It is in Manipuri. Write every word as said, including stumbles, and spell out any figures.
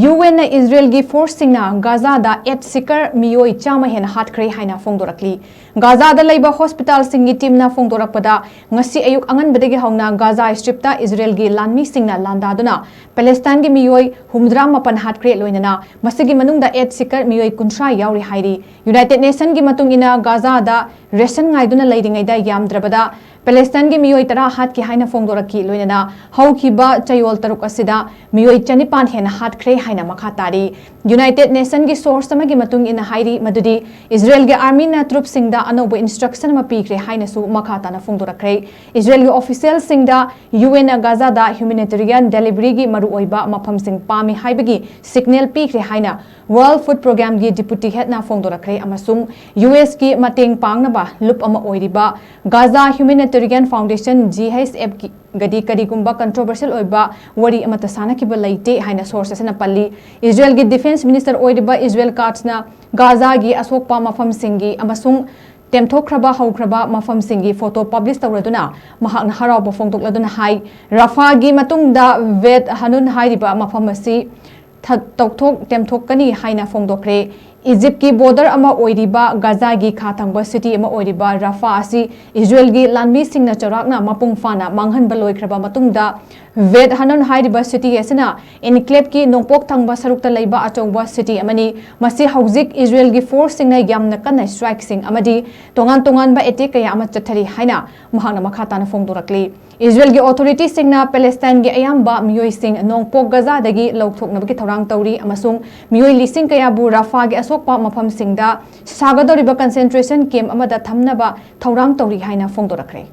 ꯌꯨ ꯑꯦꯟꯅ ꯏꯖꯔꯦꯜꯒꯤ ꯐꯣꯔꯁꯁꯤꯡꯅ ꯒꯥꯖꯥꯗ ꯑꯦꯗ ꯁꯤꯀꯔ ꯃꯤꯑꯣꯏ ꯆꯥꯝꯃ ꯍꯦꯟꯅ ꯍꯥꯠꯈ꯭ꯔꯦ ꯍꯥꯏꯅ ꯐꯣꯡꯗꯣꯔꯛꯂꯤ꯫ ꯒꯥꯖꯥꯗ ꯂꯩꯕ ꯍꯣꯁꯄꯤꯇꯥꯜꯁꯤꯡꯒꯤ ꯇꯤꯝꯅ ꯐꯣꯡꯗꯣꯔꯛꯄꯗ, ꯉꯁꯤ ꯑꯌꯨꯛ ꯑꯉꯟꯕꯗꯒꯤ ꯍꯧꯅ ꯒꯥꯖꯥ ꯁ꯭ꯇ꯭ꯔꯤꯞꯇ ꯏꯖꯔꯦꯜꯒꯤ ꯂꯥꯟꯃꯤꯁꯤꯡꯅ ꯂꯥꯟꯗꯥꯗꯨꯅ ꯄꯦꯂꯦꯁꯇꯥꯏꯟꯒꯤ ꯃꯤꯑꯣꯏ ꯍꯨꯝꯗ꯭ꯔꯥ ꯃꯥꯄꯟ ꯍꯥꯠꯈ꯭ꯔꯦ, ꯂꯣꯏꯅꯅ ꯃꯁꯤꯒꯤ ꯃꯅꯨꯡꯗ ꯑꯦꯗ ꯁꯤꯀꯔ ꯃꯤꯑꯣꯏ ꯀꯨꯟꯊ꯭ꯔꯥ ꯌꯥꯎꯔꯤ ꯍꯥꯏꯔꯤ꯫ ꯌꯨꯅꯥꯏꯇꯦꯗ ꯅꯦꯁꯟꯒꯤ ꯃꯇꯨꯡ ꯏꯟꯅ, ꯒꯥꯖꯥꯗ ꯔꯦꯁꯟ ꯉꯥꯏꯗꯨꯅ ꯂꯩꯔꯤꯉꯩꯗ ꯌꯥꯝꯗ꯭ꯔꯕꯗ ꯄꯦꯂꯦꯁꯇꯥꯏꯟꯒꯤ ꯃꯤꯑꯣꯏ ꯇꯔꯥ ꯍꯥꯠꯈꯤ ꯍꯥꯏꯅ ꯐꯣꯡꯗꯣꯔꯛꯈꯤ, ꯂꯣꯏꯅꯅ ꯍꯧꯈꯤꯕ ꯆꯌꯣꯜ ꯇꯔꯨꯛ ꯑꯁꯤꯗ ꯃꯤꯑꯣꯏ ꯆꯅꯤꯄꯥꯟ ꯍꯦꯟꯅ ꯍꯥꯠꯈ꯭ꯔꯦ ꯍꯥꯏꯅ ꯃꯈꯥ ꯇꯥꯔꯤ꯫ ꯌꯨꯅꯥꯏꯇꯦꯗ ꯅꯦꯁꯟꯒꯤ ꯁꯣꯔꯁ ꯑꯃꯒꯤ ꯃꯇꯨꯡ ꯏꯟꯅ ꯍꯥꯏꯔꯤ ꯃꯗꯨꯗꯤ ꯏꯖꯔꯦꯜꯒꯤ ꯑꯥꯔꯃꯤꯅ ꯇ꯭ꯔꯨꯞꯁꯤꯡꯗ ꯑꯅꯧꯕ ꯏꯟꯁꯇ꯭ꯔꯛꯁꯟ ꯑꯃ ꯄꯤꯈ꯭ꯔꯦ ꯍꯥꯏꯅꯁꯨ ꯃꯈꯥ ꯇꯥꯅ ꯐꯣꯡꯗꯣꯔꯛꯈ꯭ꯔꯦ꯫ ꯏꯖꯔꯦꯜꯒꯤ ꯑꯣꯐꯤꯁꯤꯌꯦꯜꯁꯤꯡꯗ ꯌꯨ ꯑꯦꯟꯅ ꯒꯥꯖꯥꯗ ꯍ꯭ꯌꯨꯃꯦꯅꯤꯇꯦꯔꯤꯌꯟ ꯗꯦꯂꯤꯚꯔꯤꯒꯤ ꯃꯔꯨꯑꯣꯏꯕ ꯃꯐꯝꯁꯤꯡ ꯄꯥꯝꯃꯤ ꯍꯥꯏꯕꯒꯤ ꯁꯤꯒꯅꯦꯜ ꯄꯤꯈ꯭ꯔꯦ ꯍꯥꯏꯅ ꯋꯥꯔꯜꯗ ꯐꯨꯗ ꯄ꯭ꯔꯣꯒ꯭ꯔꯥꯝꯒꯤ ꯗꯤꯄꯨꯇꯤ ꯍꯦꯗꯅ ꯐꯣꯡꯗꯣꯔꯛꯈ꯭ꯔꯦ, ꯑꯃꯁꯨꯡ ꯌꯨ ꯑꯦꯁꯀꯤ ꯃꯇꯦꯡ ꯄꯥꯡꯅꯕ ꯂꯨꯞ ꯑꯃ ꯑꯣꯏꯔꯤꯕ Gaza ꯍ꯭ꯌꯨꯃꯦꯅꯤꯇꯦꯔꯤꯌꯟ foundation, G H F ꯒꯗꯤ ꯀꯔꯤꯒꯨꯝꯕ ꯀꯟꯇ꯭ꯔꯣꯚꯔꯁꯤꯌꯦꯜ ꯑꯣꯏꯕ ꯋꯥꯔꯤ ꯑꯃꯠꯇ ꯁꯥꯟꯅꯈꯤꯕ ꯂꯩꯇꯦ ꯍꯥꯏꯅ ꯁꯣꯔꯁ ꯑꯁꯤꯅ ꯄꯜꯂꯤ꯫ ꯏꯖꯔꯦꯜꯒꯤ ꯗꯤꯐꯦꯟꯁ ꯃꯤꯅꯤꯁꯇꯔ ꯑꯣꯏꯔꯤꯕ ꯏꯖꯔꯦꯜ ꯀꯥꯠꯁꯅ ꯒꯥꯖꯥꯒꯤ ꯑꯁꯣꯛꯄ ꯃꯐꯝꯁꯤꯡꯒꯤ ꯑꯃꯁꯨꯡ ꯇꯦꯝꯊꯣꯛꯈ꯭ꯔꯕ ꯍꯧꯈ꯭ꯔꯕ ꯃꯐꯝꯁꯤꯡꯒꯤ ꯐꯣꯇꯣ ꯄꯕ꯭ꯂꯤꯁ ꯇꯧꯔꯗꯨꯅ ꯃꯍꯥꯛꯅ ꯍꯔꯥꯎꯕ ꯐꯣꯡꯗꯣꯛꯂꯗꯨꯅ ꯍꯥꯏ, ꯔꯐꯥꯒꯤ ꯃꯇꯨꯡꯗ ꯕꯦꯠ ꯍꯅꯨꯟ ꯍꯥꯏꯔꯤꯕ ꯃꯐꯝ ꯑꯁꯤ ꯊ-, ꯇꯧꯊꯣꯛ ꯇꯦꯝꯊꯣꯛꯀꯅꯤ ꯍꯥꯏꯅ ꯐꯣꯡꯗꯣꯛꯈ꯭ꯔꯦ꯫ ꯏꯖꯤꯞꯀꯤ ꯕꯣꯔꯗꯔ ꯑꯃ ꯑꯣꯏꯔꯤꯕ ꯒꯥꯖꯥꯒꯤ ꯈꯥ ꯊꯪꯕ ꯁꯤꯇꯤ ꯑꯃ ꯑꯣꯏꯔꯤꯕ ꯔꯐꯥ ꯑꯁꯤ ꯏꯖꯔꯦꯜꯒꯤ ꯂꯥꯟꯃꯤꯁꯤꯡꯅ ꯆꯥꯎꯔꯥꯛꯅ ꯃꯄꯨꯡ ꯐꯥꯅ ꯃꯥꯡꯍꯟꯕ ꯂꯣꯏꯈ꯭ꯔꯕ ꯃꯇꯨꯡꯗ, ꯕꯦꯠ ꯍꯅꯨꯟ ꯍꯥꯏꯔꯤꯕ ꯁꯤꯇꯤ ꯑꯁꯤꯅ ꯏꯟꯀ꯭ꯂꯦꯕꯀꯤ ꯅꯣꯡꯄꯣꯛ ꯊꯪꯕ ꯁꯔꯨꯛꯇ ꯂꯩꯕ ꯑꯆꯧꯕ ꯁꯤꯇꯤ ꯑꯃꯅꯤ꯫ ꯃꯁꯤ ꯍꯧꯖꯤꯛ ꯏꯖꯔꯦꯜꯒꯤ ꯐꯣꯔꯁꯁꯤꯡꯅ ꯌꯥꯝꯅ ꯀꯟꯅ ꯁ꯭ꯇ꯭ꯔꯥꯏꯛꯁꯤꯡ ꯑꯃꯗꯤ ꯇꯣꯉꯥꯟ ꯇꯣꯉꯥꯟꯕ ꯑꯦꯇꯦꯛ ꯀꯌꯥ ꯑꯃ ꯆꯠꯊꯔꯤ ꯍꯥꯏꯅ ꯃꯍꯥꯛꯅ ꯃꯈꯥ ꯇꯥꯅ ꯐꯣꯡꯗꯣꯔꯛꯂꯤ꯫ ꯏꯖꯔꯦꯜꯒꯤ ꯑꯣꯊꯣꯔꯤꯇꯤꯁꯤꯡꯅ ꯄꯦꯂꯦꯁꯇꯥꯏꯟꯒꯤ ꯑꯌꯥꯝꯕ ꯃꯤꯑꯣꯏꯁꯤꯡ ꯅꯣꯡꯄꯣꯛ ꯒꯖꯥꯗꯒꯤ ꯂꯧꯊꯣꯛꯅꯕꯒꯤ ꯊꯧꯔꯥꯡ ꯇꯧꯔꯤ, ꯑꯃꯁꯨꯡ ꯃꯤꯑꯣꯏ ꯂꯤꯁꯤꯡ ꯀꯌꯥꯕꯨ ꯔꯐꯥꯒꯤ ꯑꯁꯣꯛꯄ ꯃꯐꯝꯁꯤꯡꯗ ꯁꯥꯒꯗꯧꯔꯤꯕ ꯀꯟꯁꯦꯟꯇ꯭ꯔꯦꯁꯟ ꯀꯦꯝꯞ ꯑꯃꯗ ꯊꯝꯅꯕ ꯊꯧꯔꯥꯡ ꯇꯧꯔꯤ ꯍꯥꯏꯅ ꯐꯣꯡꯗꯣꯔꯛꯈ꯭ꯔꯦ꯫